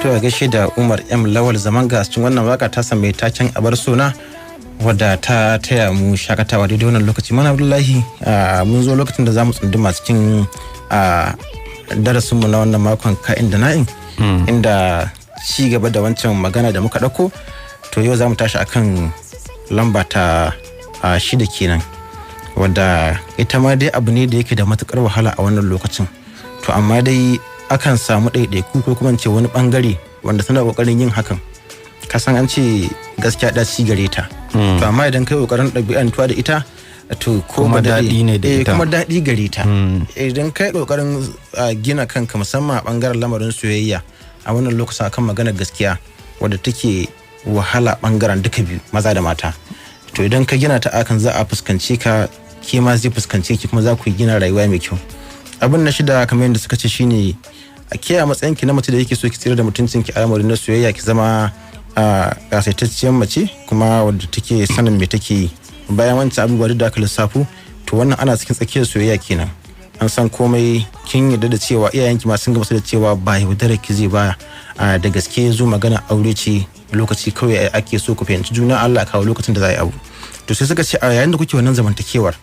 To, a gaishe da Umar M Lawal Zaman ga cikin wannan waka ta mai taken "Abar Suna", wadda ta taya mu shakatawa daidai wannan lokaci. Mana Abdullahi, mun zo lokacin da za mu tsunduma cikin darasinmu na wannan makon, ka'in da na'in, inda ci gaba da wancan magana da muka ɗauko. To, yau za mu tashi akan lamba ta 6 kenan, wadda ita ma dai abu ne da yake da matukar wahala a wannan lokacin. To, amma dai akan samu ɗaiɗaiku, ko kuma ce wani ɓangare, wanda suna ƙoƙarin yin hakan. Kasan an ce gaskiya ɗaci gare ta, to amma idan kai ƙoƙarin ɗabi'antuwa da ita, to ko kuma daɗi ne da ita. Kuma daɗi gare ta. Idan kai ƙoƙarin gina kanka, musamman a ɓangaren lamarin soyayya a wannan lokacin, akan maganar gaskiya, wadda take wahala ɓangaren duka biyu, maza da mata, to idan ka gina ta akan za a fuskance ka, ke ma zai fuskance ki, kuma za ku gina rayuwa mai kyau. Abin na shida, kamar yadda suka ce, shine a ke a matsayin ki na mace da yake so ki tsira da mutuncin ki a lamarin na soyayya, ki zama a kasaitacciyar mace kuma wadda take sanin me take yi. Bayan wancan abubuwa duk da aka lissafo, to wannan ana cikin tsakiyar soyayya kenan. An san komai, kin yarda da cewa iyayenki ma sun gamsu da cewa ba yaudarar ki zai ba, da gaske zo magana aure ce, lokaci kawai ake so ku fahimci juna, Allah kawo lokacin da za a yi abu. To, sai suka ce a yayin da kuke wannan zamantakewar,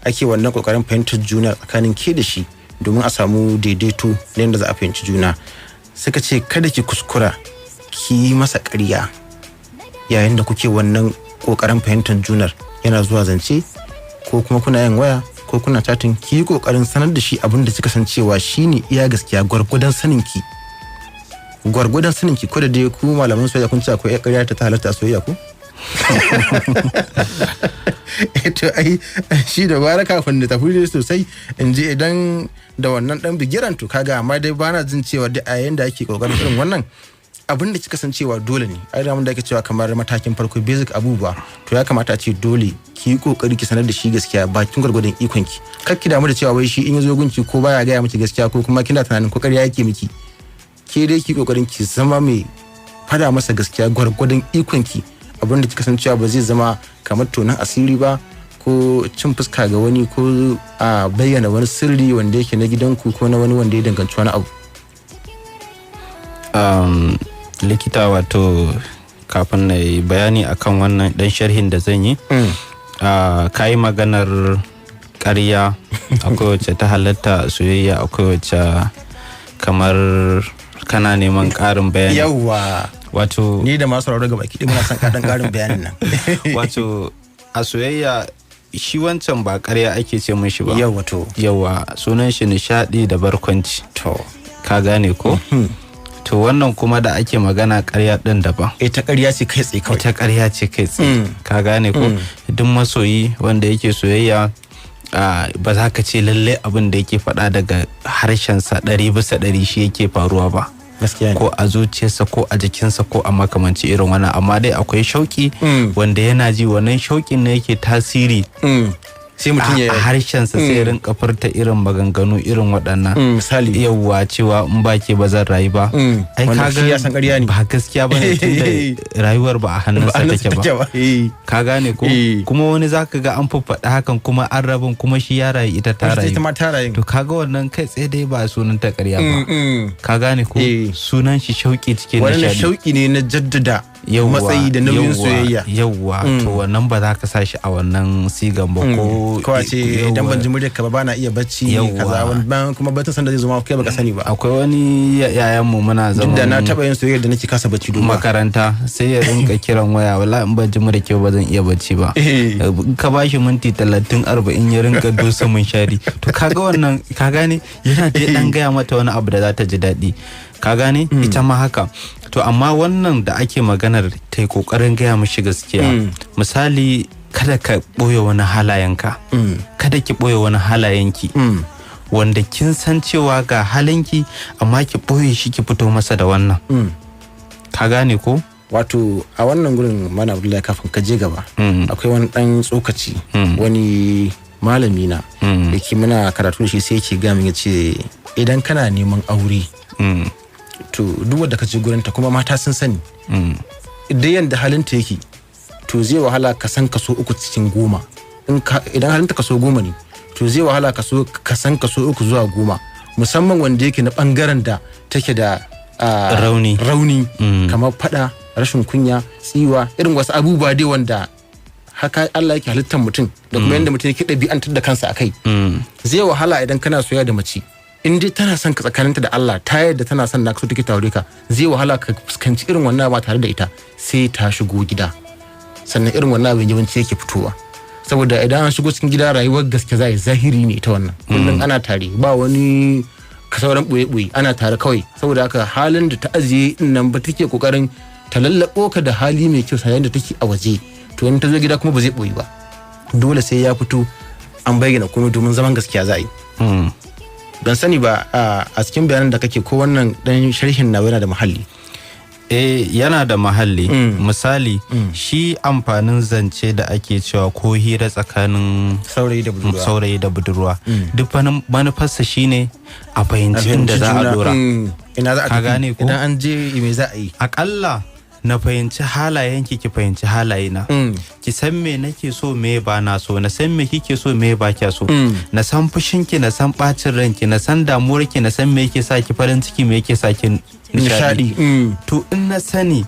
ake wannan kokarin fahimtar juna tsakanin ke da shi domin a samu daidaito na yadda za a fahimci juna, suka ce kada ki kuskura ki yi masa ƙarya yayin da kuke wannan kokarin fahimtar junar. Yana zuwa zance, ko kuma kuna yin waya, ko kuna chatting, ki yi kokarin sanar da shi abin da kika san cewa shine iya gaskiya gwargwadon sanin ki, gwargwadon sanin ki. Ko da dai ku malaman soyayya kun ce akwai ƙarya ta halatta a soyayya ko? To, ai shi da gwara kafin da tafi sosai in ji idan da wannan dan bigiran. To, kaga, amma dai bana jin cewa duk a yayin da ake kokarin irin wannan abin da kika san cewa dole ne, ai da da ake cewa kamar matakin farko, basic abubuwa, to ya kamata a ce dole ki yi kokari ki sanar da shi gaskiya bakin gwargwadon ikon ki. Kar ki damu da cewa wai shi in ya zo gunki ko baya gaya miki gaskiya, ko kuma kina tunanin ko ƙarya yake miki. Ke dai ki kokarin ki zama mai fada masa gaskiya gwargwadon ikon ki, abin da kika san cewa ba zai zama kamar tonon asiri ba, ko cin fuska ga wani, ko a bayyana wani sirri wanda yake na gidanku ko na wani wanda ya danganci wani abu. Likita, wato kafin na yi bayani akan wannan dan sharhin da zan yi, ka yi maganar ƙarya, akwai wacce ta halatta soyayya, akwai wacce kamar kana neman ƙarin bayani. Yawwa. Wato ni da masu sauraro gaba ki muna son kaɗan ƙarin bayanin nan. Wato a soyayya, shi wancan ba ƙarya ake ce mishi ba. Yawwa, to. Yawa, sunan shi nishaɗi da barkwanci. To. Ka gane ko? To, wannan kuma da ake magana ƙarya ɗin daban. Ita ƙarya ce kai tsaye kawai. Ita ƙarya ce kai tsaye, ka gane ko? Duk masoyi wanda yake soyayya, ba za ka ce lalle abin da yake faɗa daga harshensa 100% shi yake faruwa ba. Gaskiya ne. Ko a zuciyarsa, ko a jikinsa, ko a makamanci irin wannan, amma dai akwai shauki wanda yana ji, wannan shauƙin ne yake tasiri Sai mutum ya a harshensa, sai rinka furta irin maganganu irin waɗannan. Misali. Yawwa, cewa in ba ke ba zan rayu ba. Ai Wanda kaga shi ya san ƙarya ne. Ba gaskiya ba ne, tunda rayuwar ba a hannunsa take ba. Ka gane ko? Eh. Kuma wani zaka ga an faffaɗa hakan, kuma an rabin, kuma shi ya rayu, ita ta rayu. Ita ma ta rayu. To, kaga wannan kai tsaye dai ba sunan ta ƙarya ba. Ka gane ko? Eh. Sunan shi shauƙi cikin Wani nishaɗi. shauki ne na jaddada Yawwa, matsayi da nauyin yawwa, soyayya. Yawwa, to wannan ba za ka sa shi a wannan sigan ba ko. Ko a ce idan ban ji muryar ka ba bana iya bacci. Yawwa. Kaza wani bayan kuma batun sanda zai zo ma kai baka sani ba. Akwai wani yayan mu muna Duk zaman da na taba yin soyayya da nake kasa bacci domin makaranta, sai ya rinka kiran waya, "Wallahi in ban ji murya kyau ba zan iya bacci ba." In ka bashi minti 30, 40, ya rinka dosa mun shari. To, kaga wannan, ka gane, yana dai dan gaya mata wani abu da za ta ji daɗi, ka gane? Ita ma haka. To, amma wannan da ake maganar ta yi kokarin gaya mishi gaskiya, misali, kada ka ɓoye wani halayenka, kada ki ɓoye wani halayenki wanda kin san cewa ga halinki, amma ki ɓoye shi, ki fito masa da wannan. Ka gane ko? Wato a wannan gurin, mana Abdullahi, kafin ka je gaba, akwai wani dan tsokaci. Wani malami na da ke muna karatu da shi, sai yake gaya min, ya ce idan kana neman aure, to duk wanda ka je gurinta, kuma mata sun sani, idan yanda halinta yake, to zai wahala ka san kaso 3 cikin 10. Idan halinta kaso 10 ne, to zai wahala kaso ka san kaso 3 zuwa 10, musamman wanda yake na bangaren da take da Rauni. Rauni kamar fada, rashin kunya, tsiwa, irin wasu abubuwa dai wanda haka Allah yake halittar mutum da kuma yadda mutum yake ɗabi'antar da kansa a kai. Zai wahala idan kana soyayya da mace, in dai tana son ka tsakaninta da Allah, ta yadda tana son naka, so take tare ka, zai wahala ka fuskanci irin wannan ba tare da ita sai ta shigo gida. Sannan irin wannan abin yawanci yake fitowa, saboda idan an shigo cikin gida, rayuwar gaske za a yi, zahiri ne ita wannan. Kullum ana tare, ba wani ka sauran ɓoye-ɓoye, ana tare kawai. Saboda haka halin da ta ajiye din nan ba take kokarin ta lallabo ka da hali mai kyau sayan da take a waje, to in ta zo gida kuma ba zai ɓoye ba, dole sai ya fito an bayyana komai, domin zaman gaskiya za a yi. Ban sani ba, a cikin bayanan da kake ko wannan dan sharhin nawa yana da muhalli? Eh, yana da mahalli. Misali, shi amfanin zance da ake cewa ko hira tsakanin saurayi da budurwa, saurayi da budurwa, duk manufarsa shine a fahimci inda za a dora. Ina za a Ka tafi, gane ko? idan an je me za a yi. Akalla na fahimci halayenki, ki fahimci halayena, ki san me nake so, me ba na so, na san me kike so, me ba kya so, na san fushinki, na san bacin ranki, na san damuwarki, na san me yake sa ki farin ciki, me yake sa ki nishadi. Nishadi. To in na sani,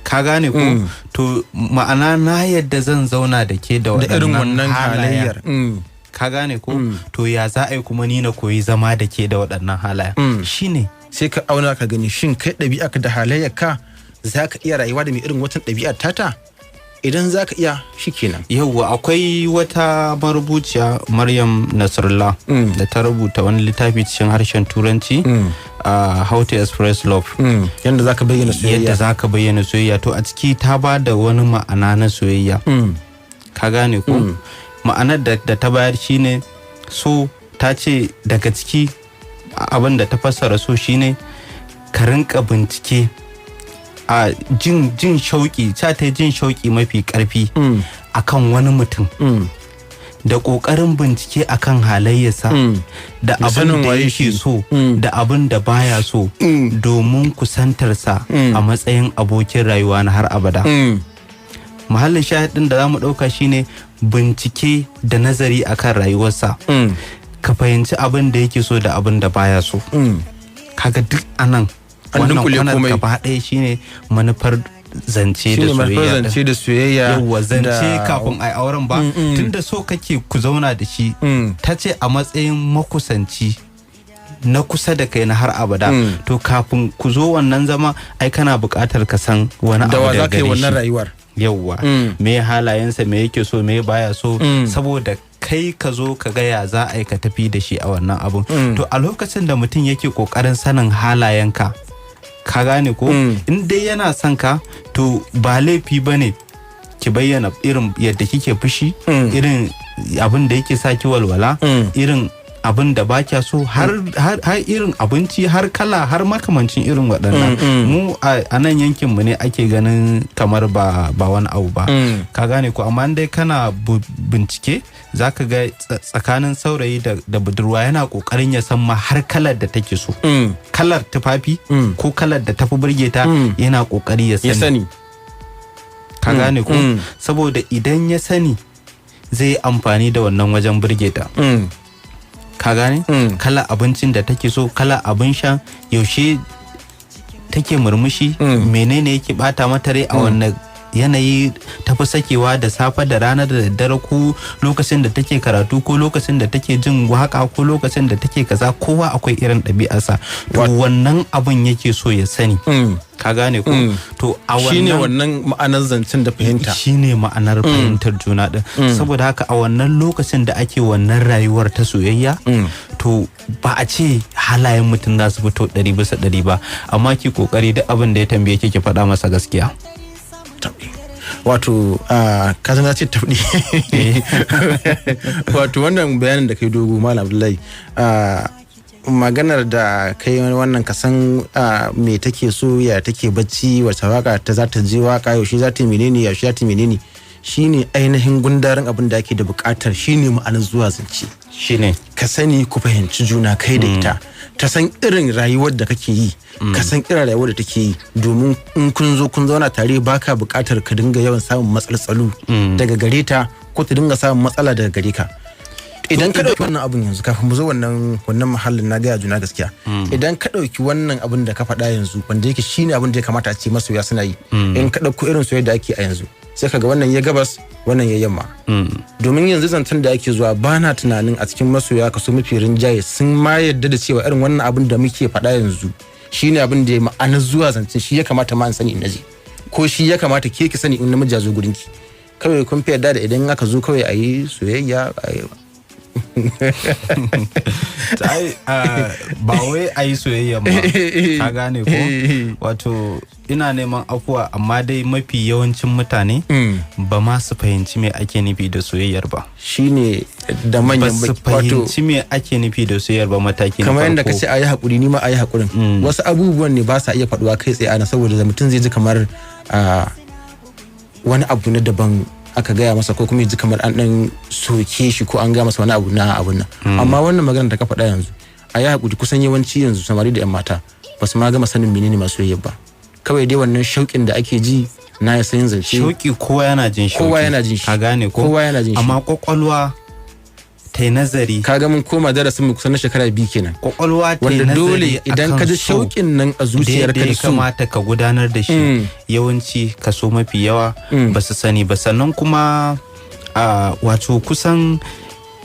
ka gane ko, to ma'ana na yadda zan zauna da ke da da irin waɗannan wannan halayen. halayyar. Ka gane ko? To ya za a yi kuma ni na koyi zama da ke da waɗannan halayen shine. Sai ka auna ka gani, shin kai ɗabi'a ka da halayyar ka za ka iya rayuwa da mai irin watan ɗabi'ar tata? Idan za ka iya, shikenan. Yauwa, akwai wata marubuciya, Maryam Nasrullah, da ta rubuta wani littafi cikin harshen Turanci, How to Express Love. Yadda za ka bayyana soyayya. Yadda za ka bayyana soyayya. To a ciki ta ba da wani ma'ana na soyayya. Ka gane ko? Ma'anar da ta bayar shine so, ta ce daga ciki abin da ta fassara so shine ka rinka bincike a jin shauki, ta ta jin shauki mafi karfi akan wani mutum da ƙoƙarin bincike akan halayyarsa da Da abin sanin da waye yake shi. so da abin da baya so, domin kusantarsa a matsayin abokin rayuwa na har abada. Muhallin shahidin da za mu ɗauka shine bincike da nazari akan rayuwarsa, ka fahimci abin da yake so da abin da baya so. Kaga duk anan An wannan dunkule kwanar komai. gaba ɗaya shine manufar zance da Shine manufar soyayya din. zance da soyayya. Yawwa, zance kafin a auren ba, tunda so kake ku zauna da shi, ta ce a matsayin makusanci na kusa da kai na har abada. To kafin ku zo wannan zama, ai kana buƙatar ka san wani Da abu wa daga za ka yi gare wannan shi. rayuwar. Yawwa, me halayensa, me yake so, me baya so, saboda kai ka zo ka gaya za a yi ka tafi da shi a wannan abun. To a lokacin da mutum yake kokarin sanin halayenka, ka gane ko, in dai yana son ka, to ba laifi ba ne ki bayyana irin yadda kike fushi, irin abin da yake sa ki walwala, irin abin da ba kya so, har irin abinci, har kala, har makamancin irin waɗannan. Mu a nan yankin mu ne ake ganin kamar ba wani abu ba, ka gane ko? Amma in dai kana bincike, zaka ga tsakanin saurayi da budurwa yana kokarin ya san ma har kalar da take so, kalar tufafi ko kalar da tafi burge ta, yana kokari ya Ya sani. sani. Ka gane ko? Saboda idan ya sani, zai yi amfani da wannan wajen burge ta. Ka gane? Kala abincin da take so, kala abin sha, yaushe take murmushi, menene yake bata mata rai, a wanne yanayi tafi sakewa, da safe, da rana, da daddare, ko lokacin da take karatu, ko lokacin da take jin waka, ko lokacin da take kaza. Kowa akwai irin ɗabi'arsa, to wannan abin yake so ya sani. Ka gane ko? To a wannan Shine wannan ma'anar zancen da fahimta. Shine ma'anar fahimtar juna din. Saboda haka a wannan lokacin da ake wannan rayuwar ta soyayya, to ba a ce halayen mutum za su fito 100% ba, amma ki kokari duk abin da ya tambaye ki, ki faɗa masa gaskiya. Taɓi. Wato ka san na ce taɓi. Wato wannan bayanin da kai dogo, Malam Abdullahi, maganar da kai wannan, ka san me take so, ya take bacci, wace waka ta za ta je waka, yaushe za ta yi menene, yaushe za ta yi menene, shine ainihin gundarin abin da ake da bukatar, shine ma'anar zuwa zance. Shine. Ka sani, ku fahimci juna kai da ita, ta san irin rayuwar da kake yi, ka san irin rayuwar da take yi, domin in kun zo kun zauna tare, baka buƙatar ka dinga yawan samun matsaltsalu daga gare ta ko ta dinga samun matsala daga gare ka. Idan ka ɗauki wannan abun yanzu, kafin mu zo wannan muhallin na gaya juna gaskiya, idan ka ɗauki wannan abun da ka faɗa yanzu, wanda yake shine abun da ya kamata a ce masoya suna yi, in ka ɗauko irin soyayya da ake a yanzu, sai ka ga wannan ya gabas, wannan ya yamma. Domin yanzu zancen da ake zuwa, ba na tunanin a cikin masoya kaso mafi rinjaye sun ma yarda da cewa irin wannan abun da muke faɗa yanzu shine abin da ya ma'anar zuwa zancen, shi ya kamata ma in sani in naje, ko shi ya kamata ke ki sani in namiji ya zo gurinki. Kawai kun fi yarda da idan aka zo kawai a yi soyayya a yi. Ai ba wai a yi soyayya ba, ka gane ko? Wato ina neman afuwa, amma dai mafi yawancin mutane ba ma su fahimci me ake nufi da soyayyar ba. Shine da Ba manyan su baki wato. fahimci me ake nufi da soyayyar ba, mataki na Kamar yadda ka farko. ce a yi haƙuri, ni ma a yi haƙurin. Wasu abubuwan ne ba sa iya faɗuwa kai tsaye ana, saboda da mutum zai ji kamar wani abu na daban aka gaya masa, ko kuma ya ji kamar an ɗan soke shi, ko an gaya masa wani abu na abun nan. Amma wannan magana da ka faɗa yanzu, a yi haƙuri, kusan yawanci yanzu samari da 'yan mata ba su ma gama sanin menene masu soyayya ba. Kawai dai wannan shauƙin da ake ji na ya sayin zance. Shauki, kowa yana jin shauki. Kowa yana jin shi. Ka gane ko? Kowa yana jin shi. Amma kwakwalwa ta yi nazari. Ka ga mun koma darasin mu kusan na shekara 2 kenan. Kwakwalwa ta yi Wanda nazari dole idan akan ka ji so shauƙin nan a da zuciyarka yadda da ya so kamata ka gudanar da shi, yawanci kaso mafi yawa ba su sani ba. Sannan kuma wato kusan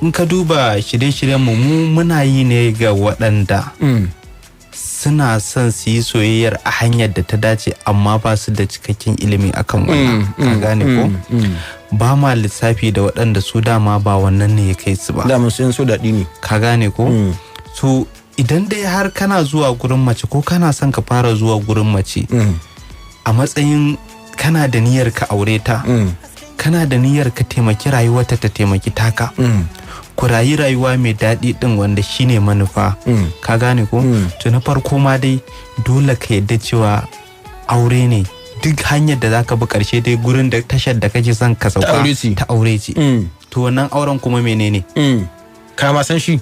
in ka duba shirye-shiryen mu, mu muna yi ne ga waɗanda suna son su yi soyayyar a hanyar da ta dace, amma ba su da cikakken ilimi akan wannan, ka gane ko? Ba ma lissafi da waɗanda su dama ba wannan ne ya kai su ba. Daman sun so daɗi ne. Ka gane ko? So idan dai har kana zuwa gurin mace, ko kana son ka fara zuwa gurin mace a matsayin kana da niyyar ka aure ta, kana da niyyar ka taimaki rayuwarta ta taimaki taka, ku rayu rayuwa mai daɗi ɗin, wanda shine manufa, ka gane ko? To na farko ma dai dole ka yadda cewa aure ne. Duk hanyar da zaka bi, ƙarshe dai gurin da tashar da kake son ka sauka aure ce. Ta aure ce. To wannan auren kuma menene? Ka ma san shi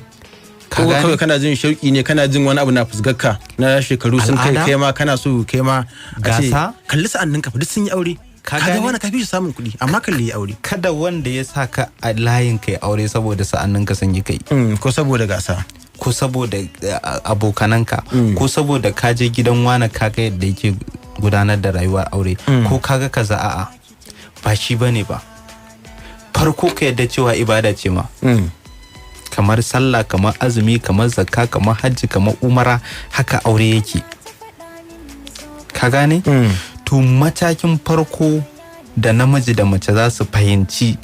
Ka ko gane? kawai kana jin shauki ne, kana jin wani abu na fusgarka na shekaru sun kai, Al'ada? kai ma kana so kai ma a ce, Gasa? Kalli sa'annin ka fa, duk sun yi aure. Ka Ka ga gane? wani ka fi shi samun kuɗi, amma kalli ya aure. Kada wanda ya sa ka a layin kai aure saboda sa'annin ka sun yi kai. Ko saboda gasa. Ko saboda abokananka, ko saboda ka je gidan wane ka ga yadda yake gudanar da rayuwar aure, ko kaga kaza. A'a, ba shi bane ba. Farko ka yadda cewa ibada ce ma, kamar sallah, kamar azumi, kamar zakka, kamar hajji, kamar umara, haka aure yake, ka gane? To matakin farko da namiji da mace za su fahimci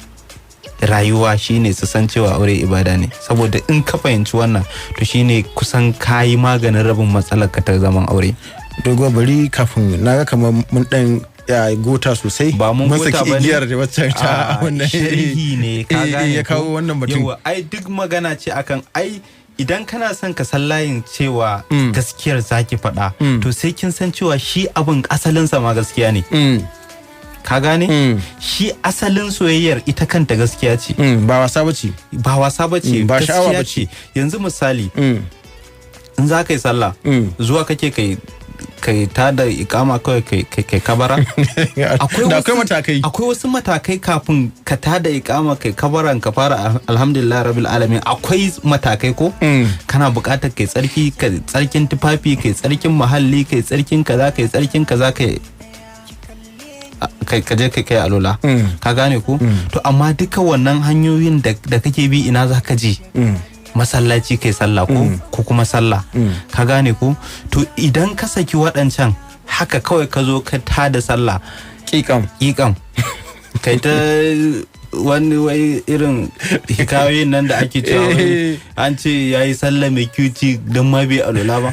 rayuwa shine su san cewa aure ibada ne, saboda in ka fahimci wannan, to shine kusan kayi maganin rabin matsalar ka ta zaman aure. Dogo, bari kafin na ga kamar mun dan ya gota sosai. Ba mun gota saki ba ne. igiyar da waccan ta A, wannan sharhi ne, ka gane ya ko? kawo wannan batun. Yawa, ai duk magana ce akan ai idan kana son ka san layin cewa gaskiyar zaki faɗa, to sai kin san cewa shi abin asalinsa ma gaskiya ne, ka gane? Shi asalin soyayyar ita kanta gaskiya ce. Ba wasa bace. Ba wasa ba ce. Ba sha'awa Gaskiya ba ce. ce. Yanzu misali, in za ka yi sallah, zuwa kake kai ta da ikama kawai kai kabara? Da akwai matakai. Akwai wasu matakai kafin ka tada ikama kai kabaran, ka fara alhamdulillah rabbil alamin. Akwai matakai ko? Kana buƙatar kai tsarki, kai tsarkin tufafi, kai tsarkin muhalli, kai tsarkin kaza, kai tsarkin kaza, kai ka je kai kai alola, ka gane ko? To amma duka wannan hanyoyin da kake bi, ina za ka je? Masallaci kai sallah, ko kuma sallah, ka gane ko? To idan ka saki waɗancan haka kawai ka zo ka tada sallah Kikam. Ƙiƙam, kai ta wani wai irin hikayoyin nan da ake cewa wai an ce ya yi sallah mai kyuci don ma bai alola ba.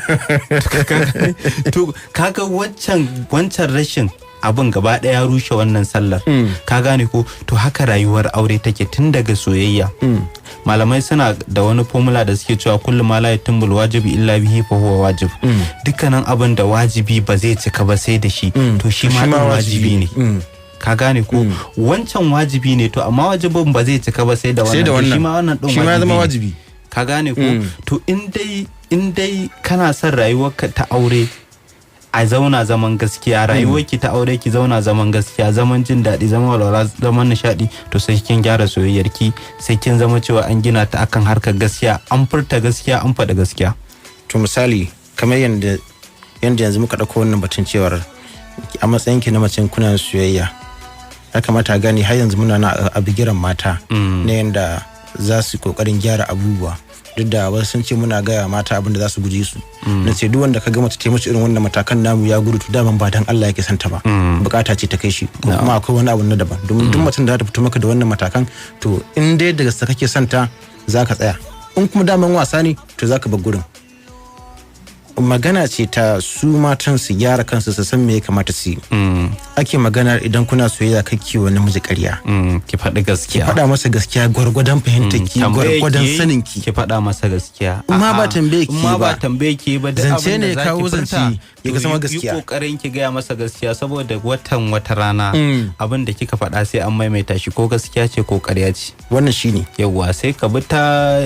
To kaga wancan rashin abin gaba ɗaya ya rushe wannan sallar, ka gane ko? To haka rayuwar aure take tun daga soyayya. Malamai suna da wani formula da suke cewa kullu ma la yatimmul wajibi illa bihi fa huwa wajib. Dukkanin abin da wajibi ba zai cika ba sai da shi, to shi ma ɗin wajibi ne, ka gane ko? Wancan wajibi ne, to amma wajibin ba zai cika ba sai da Sai wannan. da To shi wannan. ma wannan din Shi ma ya zama ne. wajibi. Ka gane ko? To in dai kana son rayuwarka ta aure A zauna zaman gaskiya, rayuwarki ta aure ki zauna zaman gaskiya, zaman jin daɗi, zaman walwala, zaman nishaɗi, to sai kin gyara soyayyarki, sai kin zama cewa an gina ta akan harkar gaskiya, an furta gaskiya, an faɗi gaskiya. To misali, kamar yanda yanzu muka ɗauko wannan batun cewar a matsayin ki na mace kuna soyayya, ya kamata a gane har yanzu muna na a bigiran mata na yanda za su kokarin gyara abubuwa, duk da wasu sun ce muna gaya mata abin da za su guje su. Na ce duk wanda ka ga mace ta mace irin wannan matakan namu ya gudu, to daman ba dan Allah yake santa ba, bukata ce ta kai shi, ko kuma akwai wani abu na daban. Domin duk mutum da za ta fito maka da wannan matakan, to in dai da gaske kake santa za ka tsaya, in kuma daman wasa ne to za ka bar gurin. Magana ce ta su matan su gyara kansu, su san me ya kamata su yi. Ake magana idan kuna soyayya kake wa namiji ƙarya. Ki faɗi gaskiya. Faɗa masa gaskiya gwargwadon fahimtar ki, Tambaye gwargwadon ki, sanin ki. Ki faɗa masa gaskiya. In ma ba A'a, tambaye ki in ma ba ba. tambaye ki ba, duk Zance abin da ne ya zaki kawo furta, zance, ya to zama yi gaskiya. kokarin ki gaya masa gaskiya, saboda watan wata rana abin da kika faɗa sai an maimaita shi, ko gaskiya ce ko ƙarya ce. Wannan shine. Yawwa, sai ka bi ta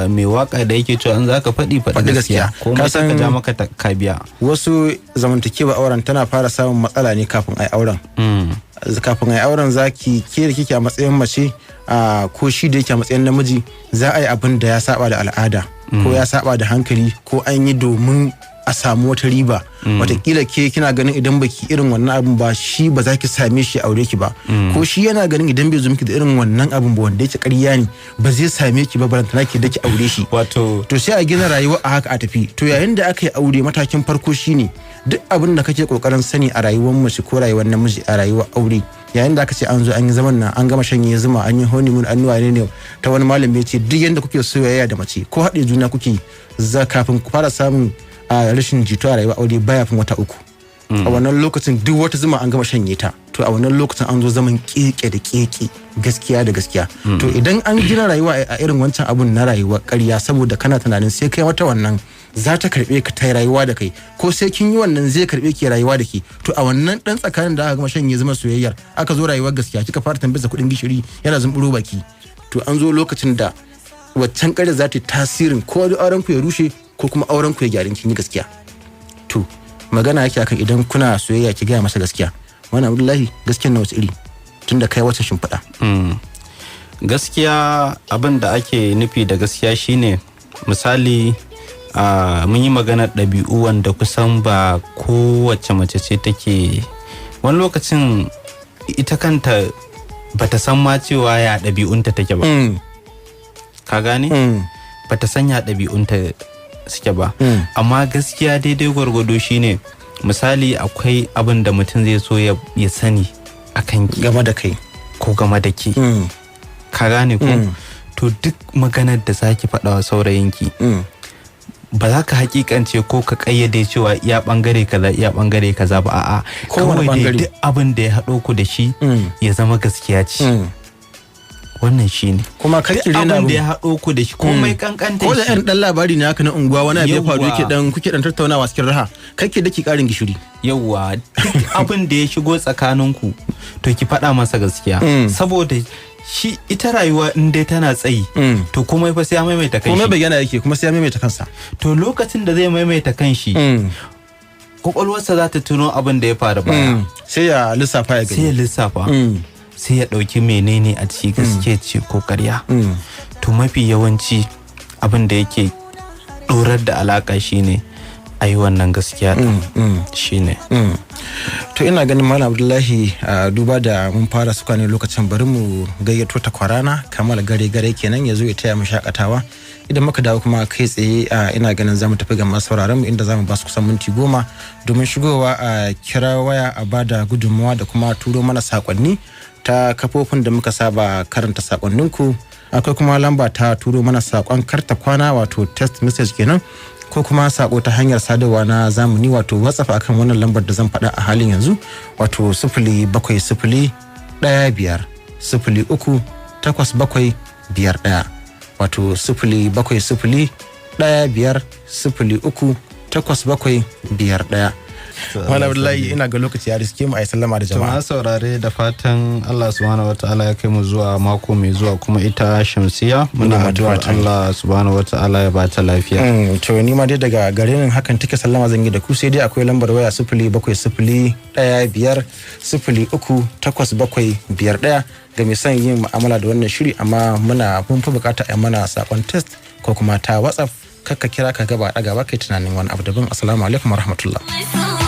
mai waka da yake cewa in zaka faɗi, faɗi Faɗi gaskiya. gaskiya. Ko Ka mai ka san ja maka ka biya. Wasu zamantakewa auren tana fara samun matsala ne kafin ai auren. Kafin ai auren, zaki ke da kike a matsayin mace ko shi da yake a matsayin namiji, za a yi abin da ya saba da al'ada ko ya saba da hankali, ko an yi domin a samu wata riba. Watakila ke kina ganin idan baki irin wannan abin ba, shi ba za ki same shi aure ki ba, ko shi yana ganin idan bai zo miki da irin wannan abin ba, wanda yake ƙarya ne, ba zai same ki ba, barantana ki da ki aure shi. Wato To sai a gina rayuwa a haka a tafi. To yayin da aka yi aure, matakin farko shine duk abin da kake kokarin sani a rayuwar mace ko rayuwar namiji a rayuwar aure, yayin da aka ce an zo an yi zaman nan, an gama shanye zuma, an yi honeymoon, an yi ne, ta wani malami ya ce duk yanda kuke soyayya da mace ko haɗe juna kuke za, kafin ku fara samun a rashin jituwa a rayuwar aure baya fin wata 3. A wannan lokacin duk wata zuma an gama shanye ta. To a wannan lokacin an zo zaman keke da keke, gaskiya da gaskiya. To idan an gina rayuwa a irin wancan abun na rayuwar ƙarya, saboda kana tunanin sai kai wata wannan za ta karbe ka ta rayuwa da kai, ko sai kin yi wannan zai karbe ki rayuwa da ke, to a wannan dan tsakanin da aka gama shanye zuma soyayyar, aka zo rayuwar gaskiya, kika fara tambayar kuɗin gishiri yana zumburo baki, to an zo lokacin da waccan ƙarya za ta yi tasirin ko auren ku ya rushe ko kuma auren ku ya gyarin kin yi gaskiya. To magana yake akan idan kuna soyayya ki gaya masa gaskiya. Wannan Abdullahi, gaskiyar na wasu iri tunda kai wata shimfiɗa? Gaskiya, abin da ake nufi da gaskiya shine, misali, mun yi maganar ɗabi'u wanda kusan ba kowace mace ce take, wani lokacin ita kanta bata san ma cewa ya ɗabi'unta take ba. Ka gane? Bata san ya ɗabi'unta suke ba. Amma gaskiya daidai gwargwado shine, misali, akwai abin da mutum zai so ya sani akan ki game da kai ko game da ke. Ka gane ko? To duk maganar da zaki faɗa wa saurayinki, ba za ka hakikance ko ka kayyade cewa iya bangare kaza, iya bangare kaza ba, a'a. Kowane Kawai dai bangare. duk abin da ya haɗo ku da shi ya zama gaskiya ce. Wannan shine. Kuma kar ki Duk rena abin da ya abu. haɗo ku da shi, komai kankanta Ko da shi. irin dan labari ne haka na unguwa, wani abu ya faru Yawwa. yake dan kuke dan tattaunawa cikin raha, kar ki daki karin gishiri. Yauwa, duk abin da ya shigo tsakaninku, to ki faɗa masa gaskiya, saboda shi ita rayuwa in dai tana tsayi, to komai fa sai ya maimaita Komai kanshi. bayyana yake, kuma sai ya maimaita kansa. To lokacin da zai maimaita kanshi, kwakwalwarsa za ta tuno abin da ya faru baya. Sai ya lissafa ya Sai ya gani. lissafa, sai ya ɗauki menene a ciki, gaske ce ko ƙarya. To mafi yawanci abin da yake ɗorar da alaƙa shine a yi wannan gaskiya ɗin. Shine. To ina ganin, Malam Abdullahi, a duba da mun fara suka ne lokacin, bari mu gayyato ta kwarana Kamal Gare Gare kenan ya zo ya taya mu shakatawa. Idan muka dawo kuma kai tsaye, ina ganin zamu tafi ga masu sauraron mu, inda zamu ba su kusan minti 10 domin shigowa a kira waya a bada gudunmawa da kuma turo mana sakonni ta kafofin da muka saba karanta sakonninku. Akwai kuma lamba ta turo mana sakon karta kwana, wato text message kenan, ko kuma sako ta hanyar sadarwa na zamani, wato WhatsApp, akan wannan lambar da zan faɗa a halin yanzu, wato 07015038751, wato 07015038751. Malam Abdullahi, ina ga lokaci ya riske mu, a yi sallama da To jama'a. Ma saurare, da fatan Allah subhanahu wataala ya kai mu zuwa mako mai zuwa. Kuma ita Shamsiya, muna Muna mata addu'ar fatan. Allah subhanahu wataala ya bata lafiya. To ni ma dai daga gare ni hakan take, sallama zan yi da ku, sai dai akwai lambar waya 07015038751 ga mai son yin mu'amala da wannan shiri, amma mun fi bukata a yi mana sakon text ko kuma ta WhatsApp. Kakka kira ka gaba daga ba kai tunanin wani abu daban. Assalamu alaikum warahmatullah. My soul.